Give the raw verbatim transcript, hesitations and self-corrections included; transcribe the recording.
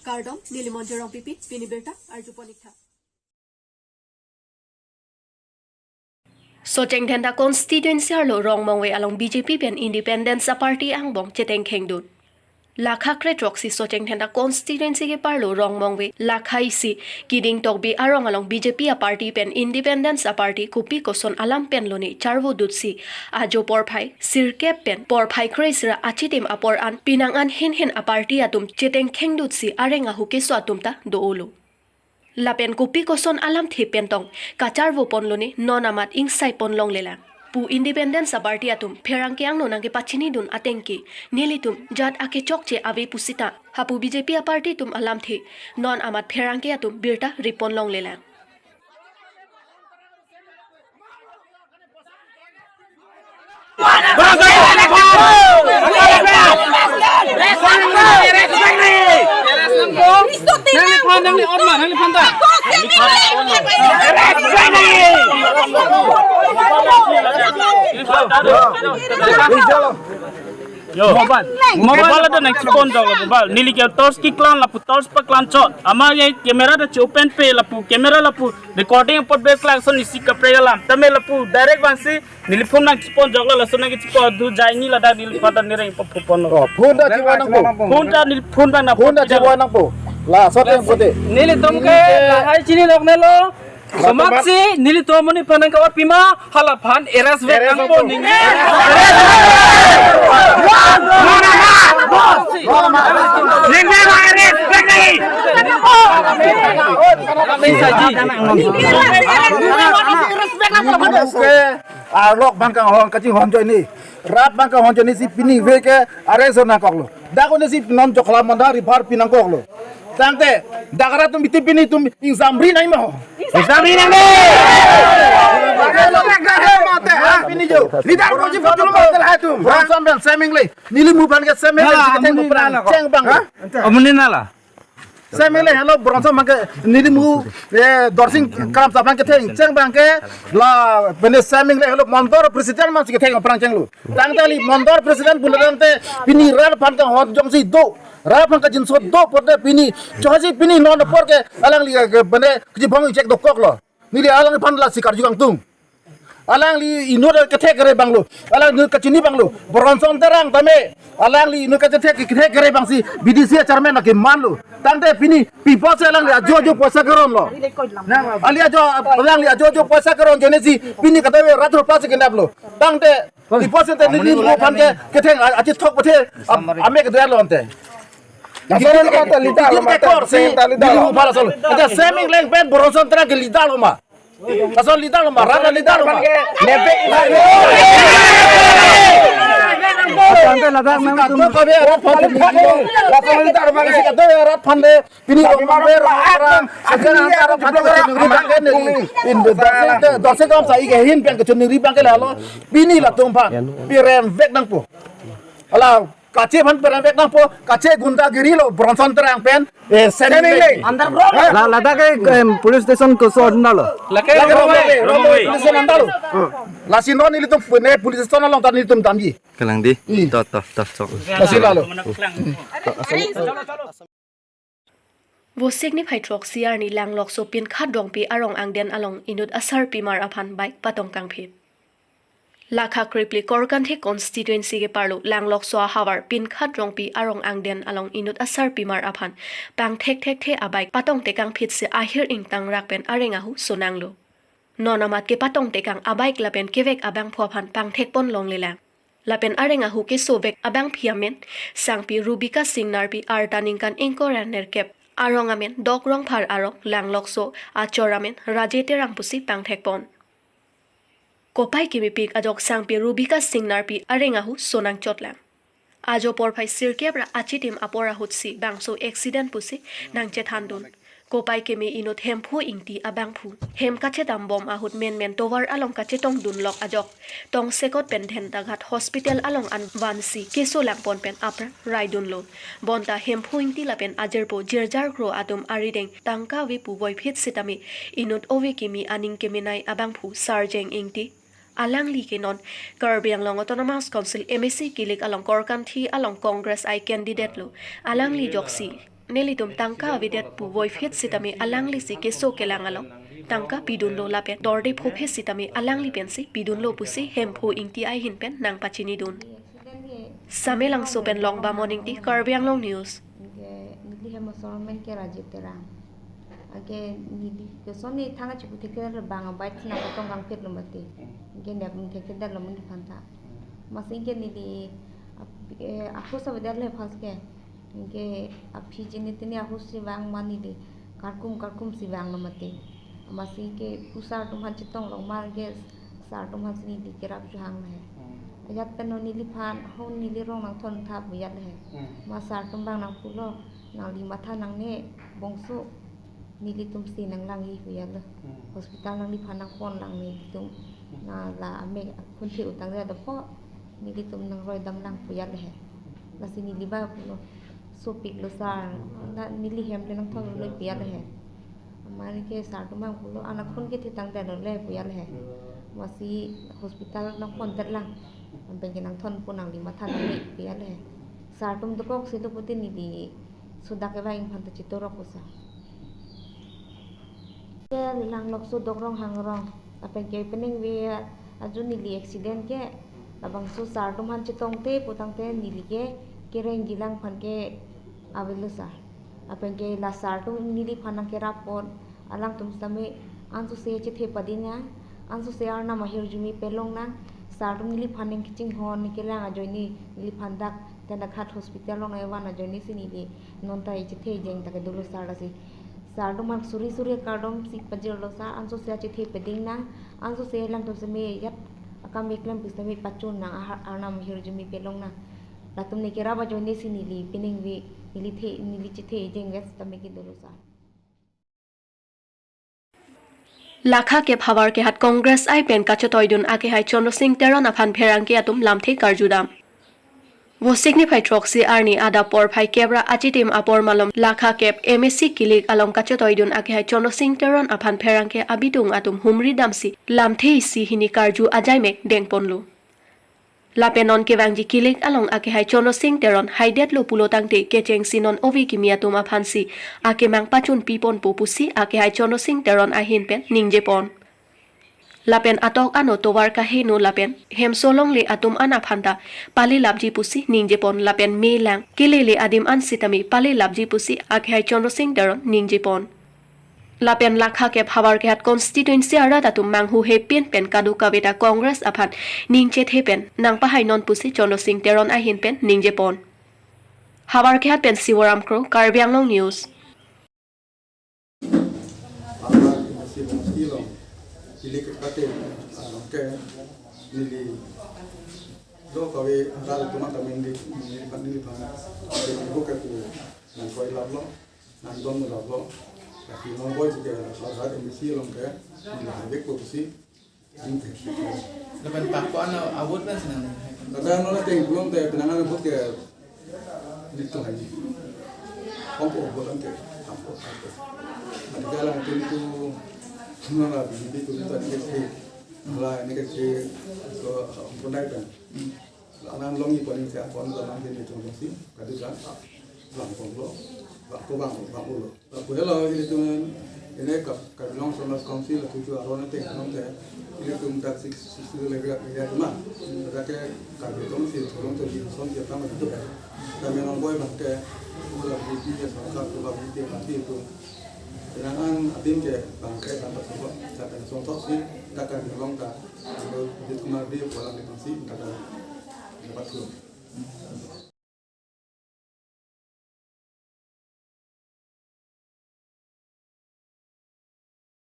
Kardom, neli Monjir Rongpipi, pini birta arjupon ik tha. Socheng Dhenta constituency arlo Rongmongve along B J P pen Independence a-party angbong chetengkhengdun. Lakha kre throksi Socheng Dhenta constituency keparlo Rongmongve lakha isi Kiding Tokbi arong along B J P a-party pen Independence a-party kopi koson alam pen lone charvo dutsi ajo porphai sirkep pen porphai kre sira achitim apor an pinang an hin hin a-party atum chetengkheng dutsi areng ahu keso atum ta do-olo. Lapen kopi koson alamthe pen tong kacharvo pon lone non amat ingsai pon longlelang pu Independence a-party atum pherangke angno nangkepachinidun ateng ke nelitum jat akechokche ave pusita hapu B J P a-party atum alamthe non amat pherangke atum birta ripon longlelang. Yo. Mobile. Mobile ada nangchepon jok lo mobile. Neli ke torch keklang lapu torch paklang chot. Ama ye camera ta che-open pe lapu camera lapu recording apot ber klak son isi kaprek alam. Tame lapu direct vangsi neli phone nangchepon jok lo lason nangchepon du jai ni ladak neli phone ta nireng pa phone lo. Oh, phone ta chepon nangpo. Phone ta neli phone ta na phone ta chepon nangpo. Laso ateng pote. Nelitum ke lahai chini nok nelo. Somatsi nelitum amonit aphan nangkawar pima halaphan arrest vek nangpo ningje. Ningje arrest vek nangji. Arlok abang kanghon kachinghon joine. Rat abang kanghon joine si pini veke arrest nangkoklo. Dak one si non jokla manda ribar pinangkoklo. Tangte, dak rat atum biti pini tum ingsamri nai ma ho. Ingsamri nai ma. Pini jo. Leader ko ji photo lo hotel hai tum. Bronson bel seming le. Nelimu aphan ke seming le. Nala, amuni nala ko. Cheng abang. Ha? Amuni nala. Seming le helo Bronson abang ke nelimu, eh, Dorsing Kramsa abang ke theng. Cheng abang ke la pene seming le helo Mondol president man si ke theng aphrang chenglo. Tangte ili Mondol president pulo tangte pini rat aphan kanghon jongsi do. Rat aphan kangjinso do pote pini chohasi pini non apor ke alangli ke bene kejibong ijek dokoklo. Neli alangphan lasi karju kangtung. Alangli inut kethe kere abang lo. Alangli inut kachini abang lo. Bronson Terang tame. Alangli inut kethe kethe kere abang si B D C chairman lake man lo. Tangte pini pipo si alangli ajo ajo poisa keron lo. Ali ajo alangli ajo ajo poisa keron joine si pini kadave rat ropa si kenap lo. Tangte Di percent ni din mo phan ke ketheng a, achi thok pathe am, ame ke doyar lo ante. Asal ni kata leader lo, kor si leader lo. Asal seming leng pen Bronson Terang ke leader lo ma. Asal leader lo ma, rana leader lo ma. Nebek. Asal ante ladak nang tum. Asal leader lo ma. Asal leader lo ma. Pini Rongmongve, Rongmongve, sekarang antara patu ke chingri bangke neli. Indo dorse, dorse kam sai ke hin pen ke chingri bangke lalo. Pini latum aphan pirem vek nangpo. Ala kache aphan pirem vek nangpo, kache gundagiri lo Bronson Terang pen. Eh, seming le. La, ladak ke, em, police station koson lo. Lake Rongmongve, Rongmongve police station anta lo. Lasi non nelitum pune police station along ta nelitum damji. Kelang di. Hmm. To, to, to, to. Lasi lalo. Vosik niphai throksi arni Langlokso Pinkhat Rongpi arong angden along inut asarpimar aphan bike patong kangphit. Lakha krephli Korkanthi constituency keparlo Langlokso ahavar Pinkhat Rongpi arong angden along inut asarpimar aphan pangthek thekthe abike patong tekangphit si ahir ingtangrak pen areng ahu sonanglo. Non amat kepatong tekang abike lapen kevek abangphu aphan pangthekpon longlelang. Lapen areng ahu kesovek abangpi amen, Sangpi Rubika Singnarpi, arta ningkan ingkoi ra nerkep, arong amen Dok Rongphar arong, Langlokso, achor amen Raje Terang pusi pangthekpon. Kopai kemepik ajok Sangpi Rubika Singnarpi areng ahu sonangchotlang. Ajo porphai sirkep ra achitim apor ahutsi bangso accident pusi nangchethandun. Kopai keme inut Hemphu Ingti abangphu hem kachedambom ahut menmen tovar along kachetongdunlok ajok tongsekot pen Dhentaghat hospital along an vansi keso langpon pen apran raidunlo. Bonta Hemphu Ingti lapen ajirpo jirjar kro atum arideng tangka ave pu voiphit sitame inut ove kimi aning kemenei abangphu Sarjeng Ingti. Alangli ke non Karbi Anglong Autonomous Council M A C kilik along Korkanthi along Congress I candidate lo. Alangli ajoksi Nelitum tangka avedet pu voiphit sitame alanglisi keso kelang along tangka pidunlo lapen dorde phophe sitame alangli pensi pidunlo pusi Hemphu Ingti ahin pen nangpachinidun. Samelangso pen Longbamon Ingti, Karbi Anglong News. Anke neli hem asor amen ke Rajiv Terang. Anke neli kosonsi thang achipu thekthedetlo, bang abike si nangketong kangpetlo mati. Anke nep thekthedetlo neliphan ta. Amatsi anke neli ap-, eh, aphu savedet le phas ke. Anke aphi chini tini ahut si vang ma neli karkum karkum si vanglo mati. Amatsi anke pu sar atum aphan chetong long mar ke sar atum aphan si neli kerap chuhang le. Hmm. Ajat pen neliphan hon neli rong nangthon thap pu ajat le. Hmm. Ma sar atum abang nangpulo, nangli matha nangne bongso, nelitum si nanglangji pu ajat le. Hmm. Hospital nangliphan nangpon lang nelitum. Hmm. Na la amek akun thi utang dia dopo, nelitum nangroi damlang pu ajat le. Lasi neli abang pulo, sopiklo sar, na neli hem le nangthon lo pu ajat le. Amat anke sar atum abang pulo, an akun ke thitang dalo le pu ajat le. Amatsi hospital nangpondetlang. Anpen ke nangthon po, nangli matha nangne pu ajat le. Sar atum dokok silo pute neli sodak kevang aphan ta chetorok pusa. Ke Langlokso Dokrang Hangrong. Lapen ke peningve ajo neli accident ke labangso sar atum aphan chetongte putangte neli ke kereng gilang aphan ke avelo sar. Lapen ke la sar atum neliphan nangkerap pon, alangtum sitame ansose chethe pading nang, ansose Arnam ahirjume pelong nang, sar atum neliphan ning kachinghon kelang ajoine neliphan dak Tengganghat hospital along nangvan ajoine si neli non ta echethe ejeng ta kedolo sar lasi. Sar atum aphan suri suri akardom si pajirlo sar, ansose achethe pading nang, ansose alangtum sitame ajat akam keklem pu sitame pachun nang, ahar Arnam ahirjume pelong nang. Latum nangkerap ajoine si neli peningve neli the, neli chethe ejeng vet sitame kedolo sar. Lakha kep Howraghat Congress I pen kachetoidun akehai Chandra Singh Teron aphan pherangke atum lamthe karjudam. Vosik niphai throksi arni adap porphai kep ra achitim apor malom Lakha kep M A C kilik along kachetoidun akehai Chandra Singh Teron aphan pherangke abitung atum humri damsi lamthe isi hini karju ajaimek dengponlo. Lapen non kevangji kilik along akehai Chandra Singh Teron haidetlo pulo tangte kechengsi non ove kimi atum aphansi akemang pachun piponpo pusi akehai Chandra Singh Teron ahin pen ningjepon. Lapen atok ano tovar kaheno lapen hemso longle atum an aphan ta palelapji pusi ningjepon lapen me lang kelele adim an sitame palelapji pusi akehai Chandra Singh Teron ningjepon. Lapen Lakha kep Howraghat constituency arat atum manghuhe pin pen kadokave ta Congress aphan ning chethe pen nangpahainon pusi Chandra Singh Teron ahin pen ningjepon. Howraghat pen Sivoram Kro, Karbi Anglong News. Howraghat pen Sivoram Kro, ili ke kate, ah, ke, neli dokave arat atum ta neli, neli phan, neli phan, neli buke pu nangkroilaplo. Nangdon mo daplo. Lasi non boi ke Howraghat M A C along ke neli haibek po pusi. Lapen papo ano awot na senang. Lapen non ateng pulang te penang ano vote ke nelitum hai. Hong ko vote ante. Hong ko, hong ko. Ante ke alang atum tu nona B J P tu tu ante ke. Hala ini ke so pun dai pen. Alang longji pon si apon alang ke nelitum si kadu ka bang ponlo, bang ko bang bang ulo. Lapu helo ilitum ini Kar-, Karbi Anglong Autonomous Council lapu tu aron ateng along te ilitum dak six six level area atum an. Dak ke Karbi atum si tolong to di son ke tama itu kan. Kami non boi bang ke mula B J P ya sarkar tu bang B J P party itu. Penang an adim ke bang ke bang ke song tok si dak Karbi Anglong ta. Jit Kumar Deb walang ilitum si dak dapat tu.